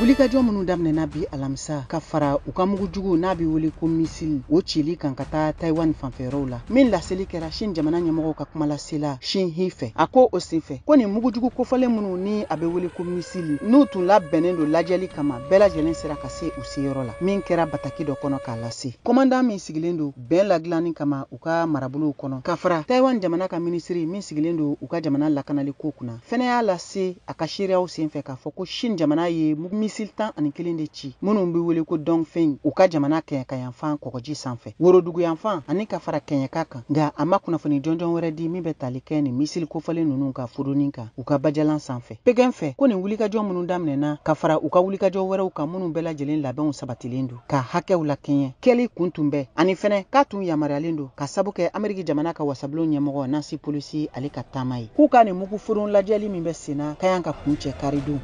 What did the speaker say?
Wulikajɔ minnu daminɛna bi alamisa ka fara u ka mugujugu n'a bɛ wele ko missile, o cili kan ka taa Taïwan fanfɛyɔrɔw la, min laseli kɛra Chine jamana ɲɛmɔgɔw ka kumalasela Shin He fɛ. A ko o senfɛ ko nin mugujugu kofɔlen minnu ni a bɛ wele ko missile, n'u tun labɛnnen don lajɛli kama, bɛɛ lajɛlen sera ka se u seyɔrɔ la, min kɛra bataki dɔ kɔnɔ k'a lase. Commandant min sigilen don bɛn ladilanni kama u ka marabolow kɔnɔ, ka fara Taïwan jamana ka minisiri min sigilen don u ka jamana lakanali ko kunna, fɛnɛ y'a lase a ka seereyaw senfɛ k'a fɔ ko Chine jamana ye missile 11 de ci minnu bɛ wele ko Dongfeng u ka jamana kɛɲɛkayanfan kɔgɔji sanfɛ, woroduguyanfan ani ka fara kɛɲɛka kan. Nka a ma kunnafoni jɔnjɔn wɛrɛ di min bɛ tali kɛ nin missile kofɔlen ninnu ka fodonni kan u ka bajalan sanfɛ. Pékin fɛ ko nin wulikajɔ minnu daminɛna ka fara u ka wulikajɔ wɛrɛw kan minnu bɛɛ lajɛlen labɛnw sabatilen don ka hakɛw lakɛɲɛ kɛli kun tun bɛ, ani fɛnɛ k'a tun yamaruyalen don ka sabu kɛ Ameriki jamana ka wasabulon ɲɛmɔgɔ Nancy Pelosi ale ka taama ye, k'u ka nin mugu fodon lajɛli min bɛ senna ka yan ka kuncɛ karidon.